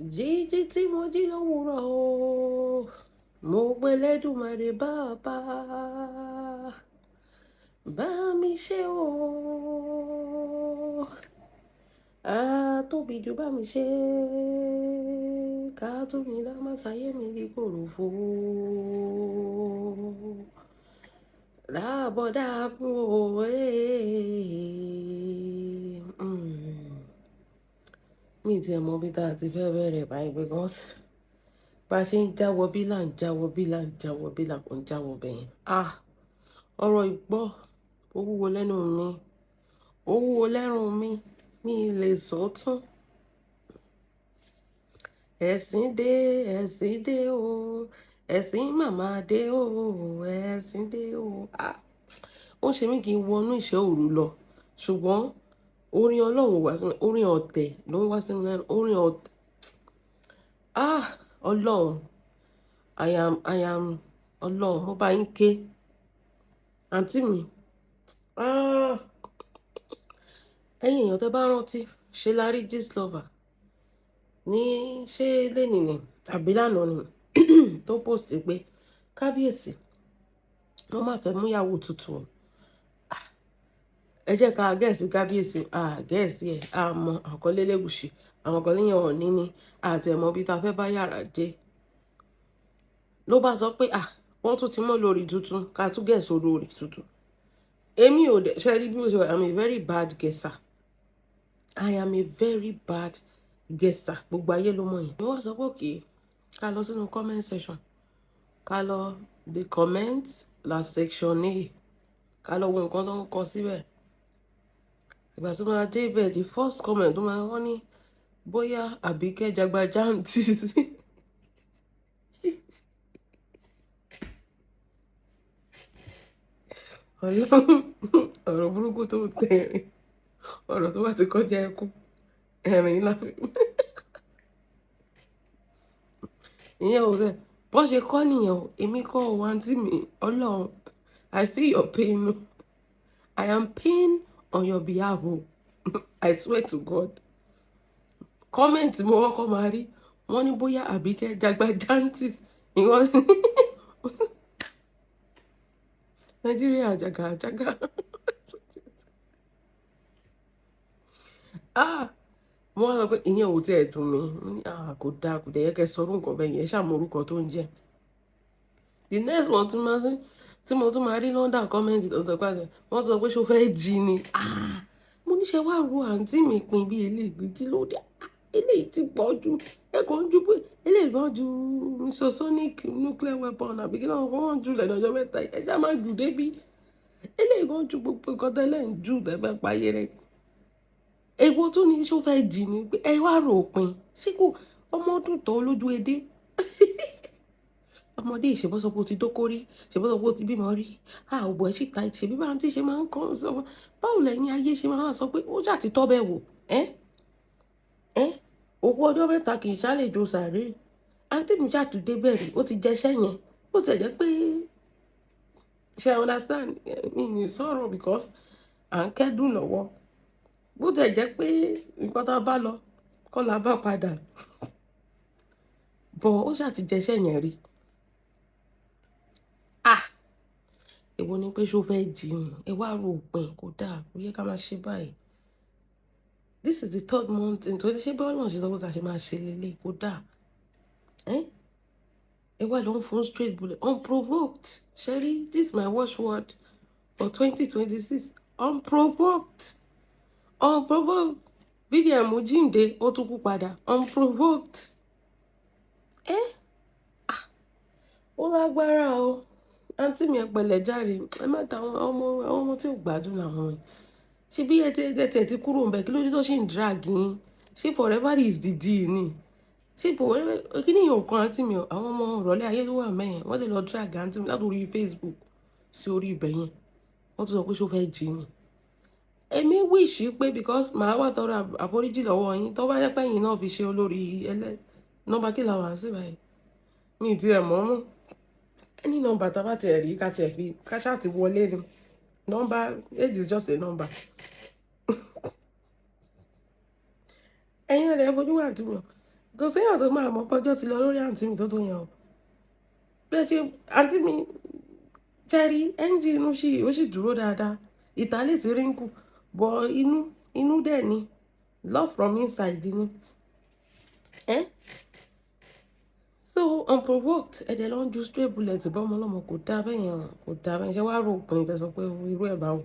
Jíjí tí mo jí lówùúrọ̀ o, mo pe Elédùmarè bàbá, bá mi ṣe o. Atóbi jù bá mi ṣe, ká tó mi dá má ṣayé mi di kòròfo. Dábọ̀ dákun o, Mi ti ẹ̀ mọ̀ bí táa ti fẹ́ bẹ̀rẹ̀ báyìí because bá ṣe ń jáwọ́ bí là ń jáwọ́ bí là ń jáwọ́ bí là ń jáwọ́ bẹ́ẹ̀. Ah! Ọ̀rọ̀ ìgbọ́, ó wúwo lẹ́nu mi, ó wúwo lẹ́rùn mi, mi lè sọ tán. Ẹ̀sìn dé o, ẹ̀sìn màmá dé o, ẹ̀sìn dé o. Ah! Ó ṣe mí kí n wọnú ìṣẹ́ òru lọ, ṣùgbọ́n orin Ọlọ́run wá sí mi, orin ọ̀tẹ̀ ló ń wá sí mi lẹ́nu, orin ọ̀tẹ̀. Ah! Ọlọ́run, I am, Ọlọ́run, mo bá yín ké. Àǹtí mi, ah! Ẹ̀yin èèyàn tẹ bá rántí, ṣe la rí Gistlover ní ṣé lénìí ni àbí lánàá ni tó post pé kábíyèsí, wọ́n máa fẹ́ mú ìyàwó tuntun. Ah! Ẹ jẹ́ ká guess kábíyèsí, ah guess ẹ̀, a mọ àkọlé l'Elégùṣì, àwọn kan léèyàn Ọọ̀ni ni, àti ẹ̀ mọ̀ bí ta fẹ́ bá yàrá jẹ́. Ló bá sọ pé ah! Wọ́n tún ti mú olórí tuntun, ká tún guess olórí tuntun. Èmi ò dẹ̀, ṣé rí bí mo ṣe wà, I'm a very bad guesser. I am a very bad guesser. Gbogbo ayé ló mọ̀ yẹn. Wọ́n sọ pé okay, ká lọ sínú comment section. Ká lọ the comment la section A. Ká lọ wo nǹkan tó ń kọ síbẹ̀. Ìgbà tí mo máa dé ibẹ̀, the first comment tó máa wọ́n ní bóyá Àbíkẹ́ Jagbajantis. Ọlọ́run, ọ̀rọ̀ burúkú tó ń tẹ̀rín, ọ̀rọ̀ tó bá ti kọjá ẹkún, ẹ̀rín la fi. Ìyẹn ò rẹ̀. Bó ṣe kọ́ nìyẹn o, èmi kọ́ o, àǹtí mi, Ọlọ́run, I feel your pain. I am pain on your behalf o. I swear to God. Comment mo kọ́kọ́ máa rí, wọ́n ní bóyá Àbíkẹ́ Jagbajantis. Ìwọ Nàìjíríà jaga jaga. Ah! Mo wá sọ pé ìyẹn ò tí ì dùn mí. Mo ní ah kò dáa, kò dẹ̀ yẹ kí ẹ sọ orúkọ bẹ́ẹ̀ yẹn, ṣá mọ orúkọ tó ń jẹ́. The next one tí mo rí, tí mo tún máa rí London comment tó sọ pé wọ́n sọ pé ṣé o fẹ́ jí ni? Ah! Mo ní ṣe wá ro àǹtí mi pin bí eléyìí, kí ló dé? Ah! Eléyìí ti pọ̀ ju, ẹ kàn ń ju pé eléyìí gan ju Mr. Nuclear weapon àbí kí ló ń wọ́n ju lẹ́nu ọjọ́ mẹ́ta yìí, ẹ ṣá máa ju débí. Eléyìí gan ju gbogbo nǹkan tẹ́lẹ̀ ń ju tẹ́fẹ́ payé rẹ̀. Èwo tún ni ṣé o fẹ́ jí ni pé ẹ wá rò pin, ṣé kò ọmọ ọdún tó lójú edé? Ọmọdé yìí ṣe bó sọ pé ó ti dóko rí, ṣe bó sọ pé ó ti bímọ rí. Ah! Òbò ẹ sì ta, ṣe bí bá àǹtí ṣe máa ń kọ́ sọ, báwo lẹ́yìn ayé ṣe máa ń sọ pé ó ṣà ti tọ́ bẹ́ẹ̀ wò, ẹ́? Ẹ́? Òkú ọjọ́ mẹ́ta kì í ṣàlejò sàárè. Àǹtí mi ṣà tún dé bẹ́ẹ̀ rí, ó ti jẹ iṣẹ́ yẹn. Ó ti jẹ́ pé ṣé I understand? Mi ò ní sọ̀rọ̀ because à ń kẹ́dùn lọ́wọ́. Bó ti jẹ́ pé nǹkan tí a bá lọ kọ́ la bá padà. But ó ṣà ti jẹ iṣẹ́ yẹn rí. Ah! Èwo ni pé ṣé o fẹ́ jí ni? Ẹ wá rò pin, kò dáa, kò yẹ ká máa ṣe báyìí. This is the third month in twenty ṣé bí Ọlọ́run ṣe sọ pé ká ṣe máa ṣe lélẹ̀, kò dáa. Ẹ́? Ẹ wá lọ ń fún straight bullet, unprovoked. Ṣé this is my watchword for 2026. Unprovoked. Unprovoked. VDM jíǹde, ó tún kú padà. Unprovoked. Ẹ́? Ah! Ó lágbára o. Àǹtí mi ẹ pẹ̀lẹ́ jàre. Ẹ má ta àwọn ọmọ, àwọn ọmọ tí ò gbádùn làwọn yìí. Ṣé bí ẹ ti, ẹ ti kúrò ńbẹ, kí ló dé tó ṣì ń drag yín? Ṣé forever is the deal ni? Ṣé forever, kí ni ìyẹn ò kan àǹtí mi o? Àwọn ọmọ ìrọ̀lẹ́ ayé ló wà mẹ́yẹn. Wọ́n lè lọ drag àǹtí mi láti orí Facebook sí orí ibẹ̀ yẹn. Wọ́n tún sọ pé ṣé o fẹ́ jí ni? Èmi wish pé because màá wá tọrọ àforíjì lọ́wọ́ yín. Tó bá jẹ́ pé ẹ̀yin náà fi ṣe olórí ẹlẹ́, nọ́mbà kí la wà sí báyìí? Mi ì tí ẹ mọ̀ mọ́. Any number tá bá ti ẹ̀ rí ká ti ẹ̀ fi ká ṣáà ti wọlé ni. Number, age is just a number. Ẹ̀yin rẹ̀ fojú wà dùn mọ́. Kò séèyàn tó máa mọ̀ pọ́jọ́ ti lọ lórí àǹtí mi tó tó yẹn o. Bẹ́ẹ̀ ṣe àǹtí mi jẹ́rí, ẹ́ńjì inú sì, ó sì dúró dáadáa. Ìta lè ti wrinkle, but inú, inú dẹ̀ ni. Love from inside ni. Eh? So unprovoked, ẹ̀dẹ̀ ló ń ju stray bullet bá ọmọ ọlọ́mọ. Kò dá bẹ́ẹ̀ yẹn, kò dá bẹ́ẹ̀. Ṣé wàá rò òpin tẹ sọ pé irú ẹ̀ bá wò?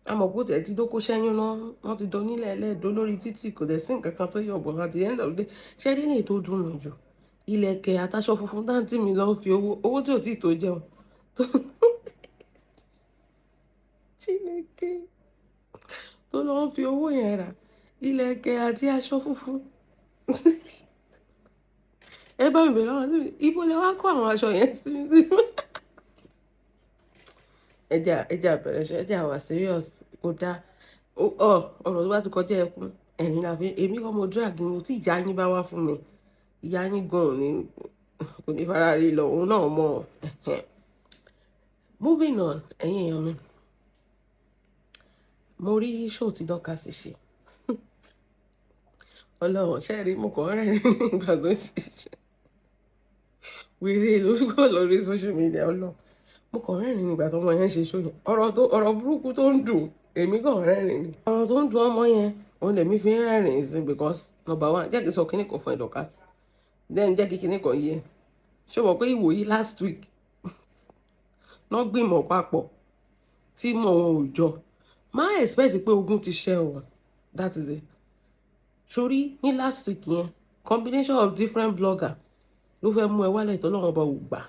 A mọ̀ pé ó tiẹ̀ ti dóko ṣẹ́yún náà, wọ́n ti dán nílẹ̀ ẹlẹ́ẹ̀dọ́ lórí títì, kò dẹ̀ sí nǹkan kan tó yọ̀ bọ̀ at the end of the day. Ṣé rí ní tó dùn mí jù? Ilẹ̀kẹ̀ àtàṣọ funfun táǹtì mi lọ fi owó, owó tí ò tí tó jẹun. Chineke tó lọ ń fi owó yẹn rà ilẹ̀kẹ̀ àti aṣọ funfun. Ẹ bá mi bèèrè lọ́wọ́ àǹtí mi, ibo lẹ wá kó àwọn aṣọ yẹn sí? Ẹ jẹ́ á bẹ̀rẹ̀ iṣẹ́, ẹ jẹ́ á wà serious, kò dá. Ọ ọ̀rọ̀ tó bá ti kọjá ẹkún, ẹ̀rín la fi. Èmi kọ́ mo drag yín, tí ìyá yín bá wá fún mi, ìyá yín gan ò ní, kò ní fara rí lọ, òun náà mọ̀. Moving on, ẹ̀yin èèyàn mi. Mo rí show tí Dorcas ṣe. Ọlọ́run, ṣé ẹ rí, mo kàn ń rẹ́rìn nígbà tó ń ṣe. Wèrè ló kọ̀ lórí social media, Ọlọ́run. Mo kàn ń rẹ́rìn nígbà tó ọmọ yẹn ṣe show yẹn. Ọ̀rọ̀ tó, ọ̀rọ̀ burúkú tó ń dùn, èmi kàn ń rẹ́rìn ni. Ọ̀rọ̀ tó ń dùn ọmọ yẹn, òun lèmi fi ń rẹ́rìn sí because number one, jẹ́ kí n sọ kíní kan fún ẹ, Dorcas. Then jẹ́ kí kíní kan yé ẹ. Ṣé o mọ̀ pé ìwòyí last week, wọ́n gbìmọ̀ papọ̀ tí mọ̀ wọn ò jọ. Má expect pé ogun ti ṣẹ́ o. That is it. Sórí ní last week yẹn, combination of different blogger ló fẹ́ mú ẹ wálẹ̀ tọ́lọ́run ọba ò gbà.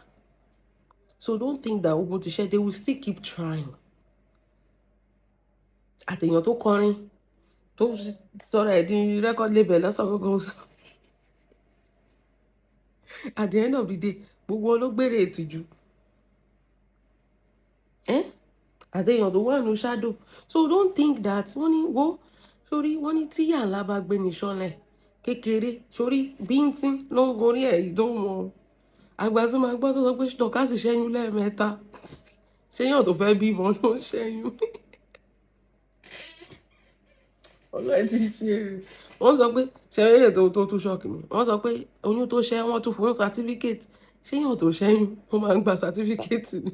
So don't think that ogun ti ṣẹ́, they will still keep trying. Àtẹ̀yàn tó kọrin tó sọ̀rọ̀ ẹ̀ di record label lọ́sàn gbogbo sọ. At the end of the day, gbogbo wọn ló gbére ìtìjú. Eh? Àtẹ̀yàn tó wà ní shadow. So don't think that wọ́n ní wo sórí, wọ́n ní tí ìyá ńlá bá gbé ní sọ́lẹ̀ kékeré sórí bíntín ló ń gorí ẹ̀ yìí tó mọ̀. Àgbà tó máa gbọ́ tó sọ pé Dorcas ṣẹ́yún lẹ́ẹ̀mẹ́ta. Ṣéyàn tó fẹ́ bímọ ló ń ṣẹ́yún? Ọlọ́run ti ṣe é. Wọ́n sọ pé ṣẹ́yún lè tó tún shock mi. Wọ́n sọ pé oyún tó ṣẹ́, wọ́n tún fún certificate. Ṣéyàn tó ṣẹ́yún ó máa ń gba certificate ni?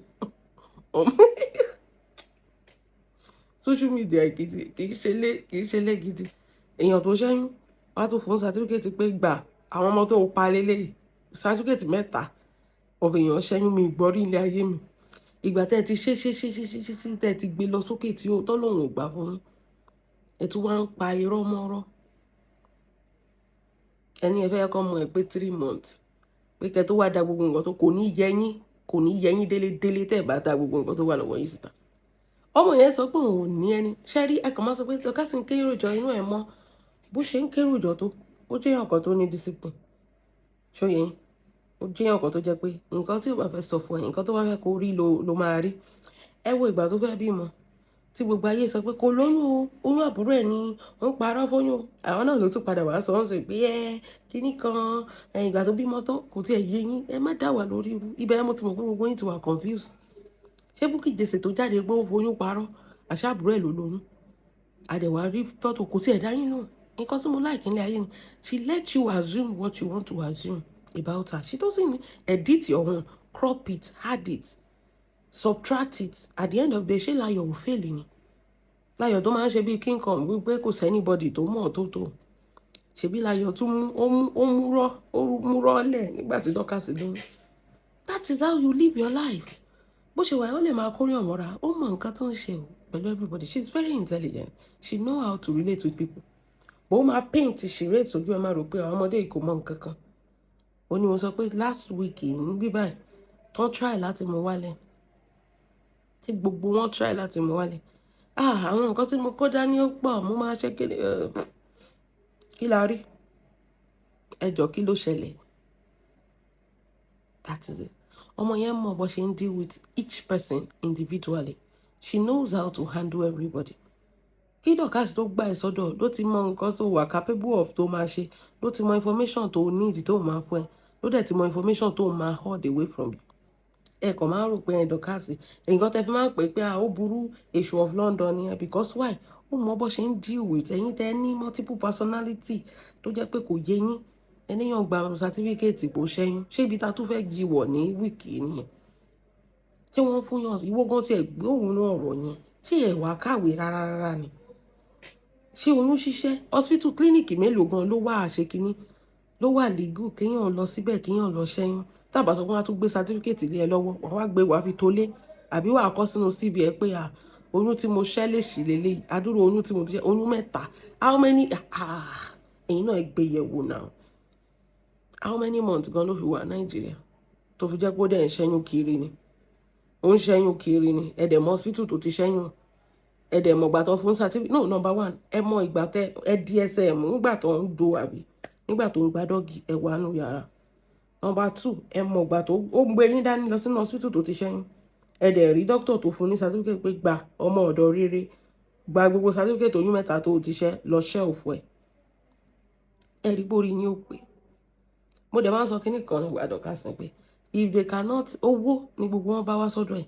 Social media gidi kì í ṣe lé, kì í ṣe lé gidi. Èèyàn tó ṣẹ́yún, wọ́n á tún fún certificate pé gbà àwọn ọmọ tó pa lélẹ̀, certificate mẹ́ta of èèyàn ṣẹ́yún, mi gbọ́ rí ilé ayé mi. Ìgbà tí ẹ ti ṣe ṣe ṣe ṣe ṣe ṣe ṣe tí ẹ ti gbé lọ sókè tí ó tọ́lọ́run ò gbà fún yín, ẹ tún wá ń pa irọ́ mọ́rọ́. Ẹni ẹ fẹ́ kọ́ ọmọ ẹ pé 3 months pé kẹ́ tó wá da gbogbo nǹkan tó kò ní yẹ yín, kò ní yẹ yín délé délé tẹ́ ẹ bá da gbogbo nǹkan tó wà lọ́wọ́ yín síta. Ọmọ yẹn sọ pé òun ò ní ẹni. Ṣé rí, ẹ kàn máa sọ pé Dorcas ń kérò jọ, inú ẹ̀ mọ́. Bó ṣe ń kérò jọ tó, ó jẹ́ èèyàn kan tó ní discipline. Ṣó yé yín? Ó jẹ́ èèyàn kan tó jẹ́ pé nǹkan tí ó bá fẹ́ sọ fún ẹ, nǹkan tó bá fẹ́ kó rí ló máa rí. Ẹ wo ìgbà tó fẹ́ bímọ, tí gbogbo ayé sọ pé kò lóyún o, oyún àbúrò ẹ̀ ni, ó ń parọ́ fóyún o. Àwọn náà ló tún padà wá sọ ọ́n sọ pé ẹ kíní kan, ẹ ìgbà tó bímọ tán kò tí ẹ yé yín, ẹ má dà wá lórí irú. Ibẹ̀ mo ti mọ̀ pé gbogbo yín ti wà confused. Ṣé Bukky Jesse tó jáde pé ó ń foyún parọ́, àṣé àbúrò ẹ̀ ló lóyún? A dẹ̀ wá rí fọ́tò, kò tí ẹ̀ dá yín nù. Nǹkan tí mo like nílé ayé ni she let you assume what you want to assume about her. She doesn't edit your own, crop it, add it, subtract it. At the end of the day, ṣé Láyọ̀ ò fail ni? Láyọ̀ tó máa ń ṣe bíi King Kong wípé kò sí anybody tó mọ̀ tó tó. Ṣebí Láyọ̀ tún mú, ó mú, ó múrọ́, ó múrọ́ lẹ̀ nígbà tí Dorcas lóyún. That is how you live your life. Bó ṣe wà, ó lè máa kórìí mọ́ra. Ó mọ nǹkan tó ń ṣe o pẹ̀lú everybody. She is very intelligent. She know how to relate with people. But ó máa paint charade sójú ẹ, máa rò pé àwọn ọmọdé yìí kò mọ nǹkan kan. Ó ní mo sọ pé last week ń bí báyìí, tán try láti mú wálẹ̀. Tí gbogbo wọn try láti mú wálẹ̀. Ah, àwọn nǹkan tí mo kó dání ó pọ̀, mo máa ṣe kí, kí la rí? Ẹ jọ, kí ló ṣẹlẹ̀? That is it. Ọmọ yẹn mọ̀ bó ṣe ń deal with each person individually. She knows how to handle everybody. Kí Dorcas tó gbà ẹ́ sọ́dọ̀ ló ti mọ nǹkan tó wà capable of tó máa ṣe, ló ti mọ information tó need tó máa fún ẹ, ló dẹ̀ ti mọ information tó máa hold away from you. Ẹ kàn máa ń rò pé ẹ Dorcas, nǹkan tẹ́ fi máa ń pè pé a ó burú, èṣù of London ni ẹ, because why? Ó mọ bó ṣe ń deal with ẹ̀yin tẹ́ ní multiple personality tó jẹ́ pé kò yé yín. Ẹníyàn gba certificate kò ṣẹ́yún. Ṣé ibi ta tún fẹ́ jí wọ̀ ní week nìyẹn? Ṣé wọ́n fún yàn ìwọ gan tí ẹ gbé òun náà ọ̀rọ̀ yẹn? Ṣé ẹ wá kàwé rárá rárá ni? Ṣé oyún ṣíṣẹ́ hospital, clinic mélòó gan ló wà àṣekínní ló wà legal kéèyàn lọ síbẹ̀, kéèyàn lọ ṣẹ́yún? Tábà sọ pé wọ́n á tún gbé certificate lé ẹ lọ́wọ́, wàá wá gbé, wàá fi tó lé, àbí wàá kọ sínú CV ẹ pé à oyún tí mo ṣẹ́ lè ṣì lélẹ́yìí, adúrò oyún tí mo ti ṣẹ́, oyún mẹ́ta. How many? Ah, ẹ̀yin náà gbé yẹ̀wò now. How many months gan ló fi wà Nàìjíríà tó fi jẹ́ pé ó dẹ̀ ń ṣẹ́yún kiri ni? Ó ń ṣẹ́yún kiri ni. Ẹ dẹ̀ mọ̀ hospital tó ti ṣẹ́yún, ẹ dẹ̀ mọ̀ ìgbà tó fún certificate. No, number one, ẹ mọ̀ ìgbà tẹ ẹ di ẹsẹ̀ mú nígbà tó ń do, àbí nígbà tó ń gba doggy, ẹ wà nù yàrá. Number two, ẹ mọ̀ ìgbà tó ó gbé yín dání lọ sínú hospital tó ti ṣẹ́yún. Ẹ dẹ̀ rí doctor tó fún ní certificate pé gba ọmọ ọ̀dọ̀ rere, gba gbogbo certificate oyún mẹ́ta tó ti ṣẹ́ lọ ṣẹ́ òfò ẹ̀. Ẹ rí bórí yín ò pé. Mo dẹ̀ máa ń sọ kínní kan nígbà Dorcas pé if they cannot, owó ni gbogbo wọn bá wá sọ́dọ̀ ẹ̀.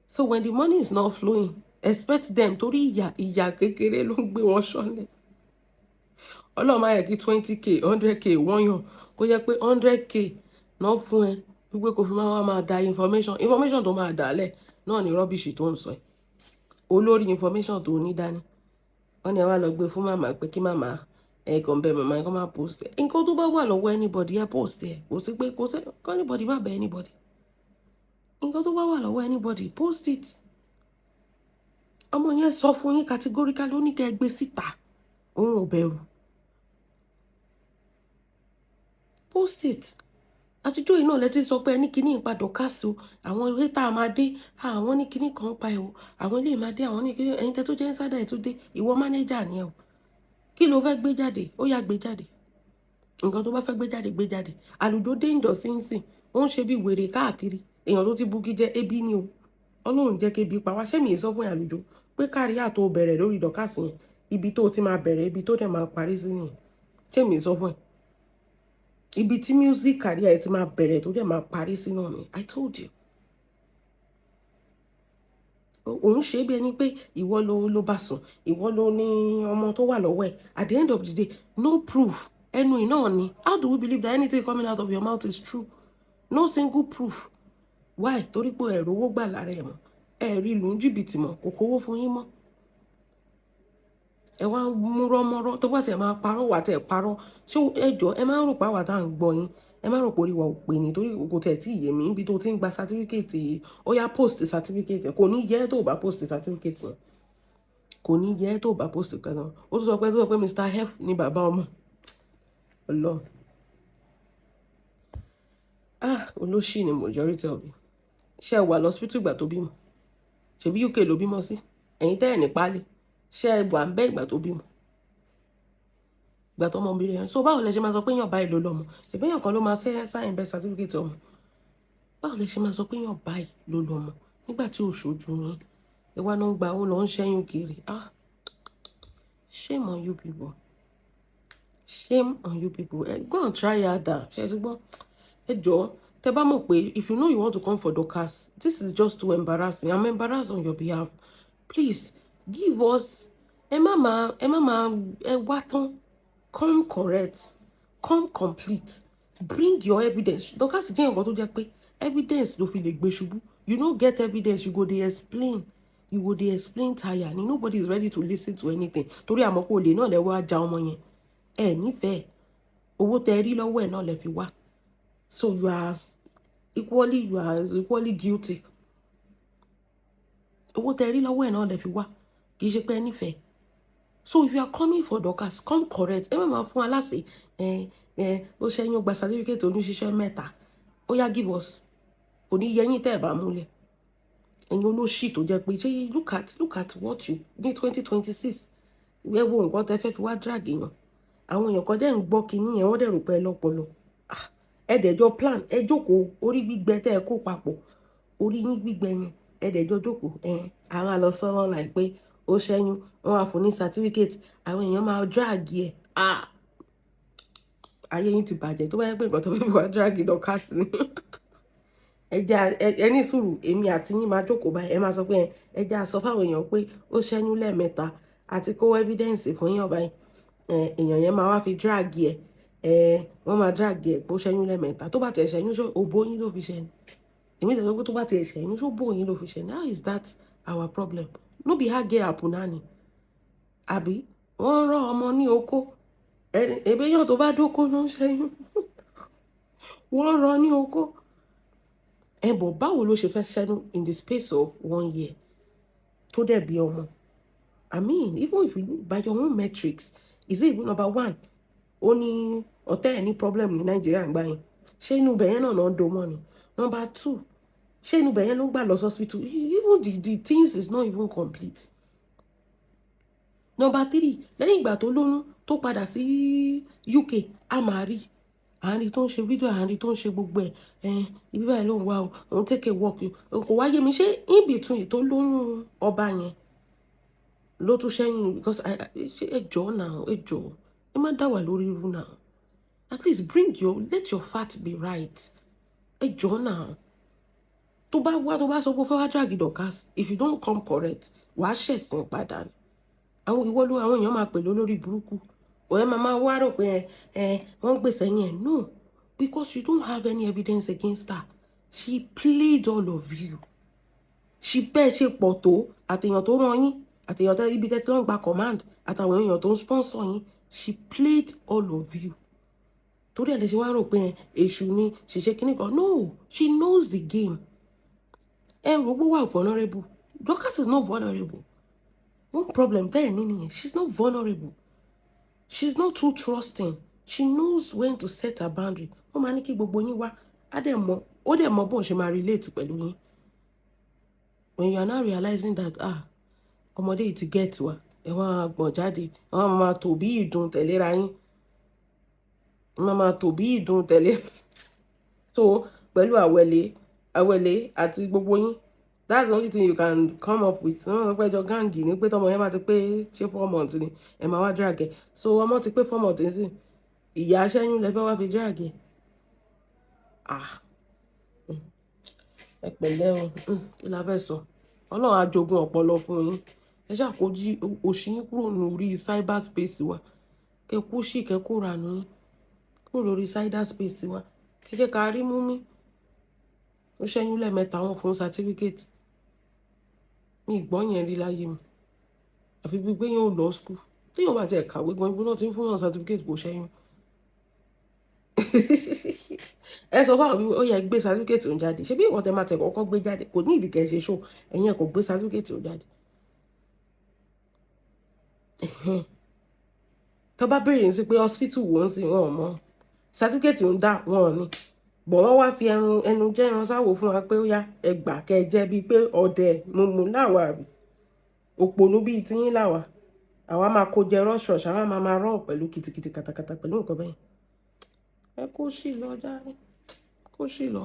So when the money is not flowing, expect them, torí ìyà ìyà kékeré ló ń gbé wọn ṣọ́lẹ̀. Ọlọ́run máa yẹ kí 20K, 100K wọ́n yàn, kó jẹ́ pé 100K náà fún ẹ wípé kò fi máa wá máa da information tó máa dà lẹ̀ náà ní rubbish tó ń sọ ẹ̀. Olórí information tó ní dání, wọ́n ní ẹ wá lọ gbé fún màmá pé kí màmá ẹ kàn bẹ màmá ẹ kàn máa post ẹ. Nǹkan tó bá wà lọ́wọ́ anybody, ẹ post ẹ. Kò sí pé kò sí anybody má bẹ anybody. Nǹkan tó bá wà lọ́wọ́ anybody, post it. Ọmọ yẹn sọ fún yín categorically, ó ní kẹ́ ẹ gbé síta, òun ò bẹ̀rù. Post it. Àtijọ́ yìí náà lẹ́tí sọ pé ẹni kíní ìpa Dorcas o, àwọn eré tá a máa dé, àwọn ní kíní kan pa ẹ̀ o, àwọn ilé máa dé, àwọn ní kíní. Ẹ̀yin tẹ́ tó jẹ́ insider ẹ̀ tó dé, ìwọ manager ni ẹ o. Kí ló fẹ́ gbé jáde? Ó yá, gbé jáde. Nǹkan tó bá fẹ́ gbé jáde, gbé jáde. Àlùjọ dé ìjọ sínsìn, ó ń ṣe bí wèrè káàkiri. Èèyàn tó ti bugi jẹ, ebi ni o. Ọlọ́run jẹ́ kébi pa wá. Ṣé mi sọ fún àlùjọ pé career tó bẹ̀rẹ̀ lórí Dorcas yẹn, ibi tó ti máa bẹ̀rẹ̀, ibi tó dẹ̀ máa parí sí nìyẹn? Ṣé mi sọ fún ẹ ibi tí music career ẹ ti máa bẹ̀rẹ̀ tó dẹ̀ máa parí sí náà ni? I told you. Òun ṣe bí ẹni pé ìwọ ló bá sùn, ìwọ ló ní ọmọ tó wà lọ́wọ́ ẹ̀. At the end of the day, no proof, ẹnu iná ni. How do we believe that anything coming out of your mouth is true? No single proof. Why? Torí pé ẹ̀rọ owó gbà lára ẹ̀ mọ́, ẹ̀rí ìlú ń jìbìtì mọ́, kò kówó fún yín mọ́. Ẹ wá ń múrọ́ mọ́rọ́ tó bá tiẹ̀ máa parọ́, wà tẹ̀ parọ́. Ṣé ẹ jọ, ẹ máa ń rò pé àwa tá à ń gbọ́ yín, ẹ máa ń rò pé orí wa ò pè ní? Torí kò tẹ̀ tí ì yé mi níbi tó ti ń gba certificate yìí. Ó yá, post certificate. Kò ní yẹ tó bá post certificate yẹn, kò ní yẹ tó bá post kan náà. Ó tún sọ pé, tó sọ pé Mr F ní bàbá ọmọ. Ọlọ́run, ah, olóṣì ni majority of you. Ṣé ẹ wà lọ́sípítù ìgbà tó bímọ? Ṣebí UK ló bímọ sí? Ẹ̀yin tẹ́ ẹ̀ ní pálí, ṣé ẹ wà ń bẹ́ ìgbà tó bímọ, ìgbà tó ọmọbìnrin yẹn? So báwo lẹ ṣe máa sọ pé èèyàn báyìí ló lọ́mọ? Ṣèbí èèyàn kan ló máa sign birth certificate ọmọ. Báwo lẹ ṣe máa sọ pé èèyàn báyìí ló lọ́mọ nígbà tí ò ṣojú yín? Ẹ wá náà gba, ó lọ ń ṣẹ́yún kiri. Ah, shame on you people, shame on you people. Ẹ go and try harder. Ṣe é ti gbọ́? Ẹ jọ̀ọ́, tẹ́ bá mọ̀ pé if you know you want to come for Dorcas, this is just too embarrassing. I'm embarrassed on your behalf. Please give us. Ẹ má máa ẹ wá tán. Come correct, come complete, bring your evidence. Dorcas jẹ́ nǹkan tó jẹ́ pé evidence ló fi lè gbé ṣubú. You no get evidence, you go dey explain, you go dey explain tire ni. Nobody is ready to listen to anything, torí àmọ́ pé olè náà lẹ́wọ́ ajá ọmọ yẹn. Ẹ nífẹ̀ẹ́ owó tẹ rí lọ́wọ́ ẹ̀ náà lẹ fi wá. So you are equally guilty. Owó tẹ rí lọ́wọ́ ẹ̀ náà lẹ fi wá, kì í ṣe pé ẹ nífẹ̀ẹ́. So if you are coming for Dorcas, come correct. Ẹ má máa fún aláṣẹ ẹ ẹ ó ṣẹ́yìn, ó gba certificate oyún ṣíṣẹ́ mẹ́ta. Ó yá, give us. Kò ní yẹyìn tẹ́ ẹ̀ bá múlẹ̀. Ẹ̀yin olóṣì tó jẹ́ pé ṣé, look at what you ní 2026. Ẹ wo nǹkan tẹ́ fẹ́ fi wá drag èèyàn. Àwọn èèyàn kan dẹ̀ ń gbọ́ kinní yẹn, wọ́n dẹ̀ rò pé ẹ lọ́pọlọ. Ẹ dẹ̀ jọ plan, ẹ jókòó, orí gbígbẹ tẹ́ ẹ kó papọ̀, orí yín gbígbẹ yẹn, ẹ dẹ̀ jọ jókòó. Ẹ àwọn àlọ́ sọ́rọ́ láì pé ó ṣẹ́yún, wọ́n wá fún ní certificate, àwọn èèyàn máa drag ẹ̀. Ah, ayé yín ti bàjẹ́. Tó bá yẹ pé nǹkan tó fẹ́ fi wá drag Dorcas ni, ẹ jẹ́ ẹ ní sùúrù. Èmi àti yín máa jókòó báyìí, ẹ máa sọ pé ẹ jẹ́ àsọ fáwọn èèyàn pé ó ṣẹ́yún lẹ́ẹ̀mẹ́ta, àti kó evidence fún yín báyìí. Èèyàn yẹn máa wá fi drag ẹ. Ẹ wọ́n máa drag ẹ̀ pé ó ṣẹ́yún lẹ́ẹ̀mẹ́ta. Tó bá tiẹ̀ ṣẹ́yún, ṣó òbó yín ló fi ṣẹ́ ni? Èmi tẹ̀ sọ pé tó bá tiẹ̀ ṣẹ́yún, ṣó bó yín ló fi ṣẹ́ ni? How is that our problem? No be her get punani? Àbí wọ́n ń rán ọmọ ní oko? Ẹ̀ẹ́dẹ́yàn tó bá dóko ló ń ṣẹ́yún. Wọ́n ń rán ní oko. Ẹ bọ̀, báwo ló ṣe fẹ́ ṣẹ́yún in the space of one year tó dẹ̀ bí ọmọ? I mean, even if you by your own metrics, is it even number one? Ó ní ọ̀tẹ́ ẹ̀ ní problem ní Nàìjíríà ń gbà yẹn. Ṣé inú ibẹ̀ yẹn náà náà ń do mọ́ ni? Number two, ṣé inú ibẹ̀ yẹn ló ń gbà lọ sí hospital? Even the things is not even complete. Number three, lẹ́yìn ìgbà tó lóyún tó padà sí UK, a máa rí àárín tó ń ṣe fídíò, àárín tó ń ṣe gbogbo ẹ̀. Ẹ̀ ibi báyìí ló ń wá o, òun take a walk o. Kò wáyé mi, ṣé in between tó lóyún ọba yẹn ló tún ṣẹ́yìn? Because ẹ jọ̀ọ́ náà, ẹ jọ̀ọ́, ẹ má dá wà lórí irú náà. At least bring your let your fact be right. Ẹ jọ̀ọ́ náà, tó bá wá, tó bá sọ pé ó fẹ́ wá drag Dorkas, if you don't come correct, wàá ṣẹ̀sìn padà ni. Àwọn ìwọ ló àwọn èèyàn máa pè lórí burúkú. Ẹ máa máa wá rò pé ẹ wọ́n ń gbèsè yẹn. No, because you don't have any evidence against her. She played all of you. She bẹ́ẹ̀ ṣe pọ̀ tó, àtèèyàn tó rán yín, àtèèyàn tẹ́ ibi tẹ́ tí wọ́n gba command, àtàwọn èèyàn tó ń sponsor yín, she played all of you. Torí ẹ̀ lè ṣe wá rò pé èṣù ni ṣiṣẹ́ kínní kan. No, she knows the game. Ẹ rò pé wà vulnerable. Dorcas is not vulnerable. One problem tẹ́ ẹ̀ ní nìyẹn. She's not vulnerable. She's not too trusting. She knows when to set her boundary. Wọ́n máa ní kí gbogbo yín wá, á dẹ̀ mọ̀, ó dẹ̀ mọ̀ bóun ṣe máa relate pẹ̀lú yín. When you are now realizing that, ah, ọmọdé yìí ti get wa, ẹ wọ́n á gbọ̀n jáde, wọ́n á máa tò bí ìdun tẹ̀léra yín, wọ́n máa tò bí ìdun tẹ̀lé. So pẹ̀lú àwẹ̀lé àwẹ̀lé àti gbogbo yín, that's the only thing you can come up with. Wọ́n sọ pé ẹjọ́ gang ní pé tọmọ yẹn bá ti pé, ṣé 4 months ni, ẹ máa wá drag ẹ. So ọmọ ti pé 4 months nísìn, ìyá aṣẹ́yún lẹ fẹ́ wá fi drag ẹ. Ah, ẹ pẹ̀lẹ́ o. Kí la fẹ́ sọ? Ọlọ́run á jogún ọpọlọ fún yín. Ẹ ṣàkójí òṣì yín kúrò lórí cyber space wa. Kẹ kú sí, kẹ kó ranú yín kúrò lórí cyber space wa. Kẹ jẹ́ ká rí mú mi. Ó ṣẹ́yún lẹ́ẹ̀mẹ́ta, wọn fún certificate. Mi ìgbọ́ yẹn rí láyé mi, àfi bíi pé yẹn ò lọ school. Téèyàn bá tiẹ̀ kàwé gan, ibi náà ti ń fún yàn certificate kò ṣẹ́yún. Ẹ sọ fún àwọn bí ó yẹ gbé certificate òun jáde. Ṣé bí ìwọ tẹ máa tẹ kọ́kọ́ gbé jáde, kò ní ìdí kẹ́ ṣe show. Ẹ̀yin ẹ̀ kò gbé certificate òun jáde. Tó bá béèrè sí pé hospital wo ń sìn, wọn ò mọ̀. Certificate ń dá wọn ò ní bọ̀. Wọ́n wá fi ẹnu ẹnu jẹ́ ẹran sáwò fún wa pé ó yá, ẹ gbà kẹ́ ẹ jẹ́ bíi pé ọ̀dẹ̀ mumu láwa, àbí òpònú bíi tiyín láwa. Àwa máa kó jẹ rọ́ṣọ̀ṣ, àwa máa máa rán pẹ̀lú kìtìkìtì, kàtàkàtà pẹ̀lú nǹkan bẹ́ẹ̀. Ẹ kó sì lọ jáde, kó sì lọ.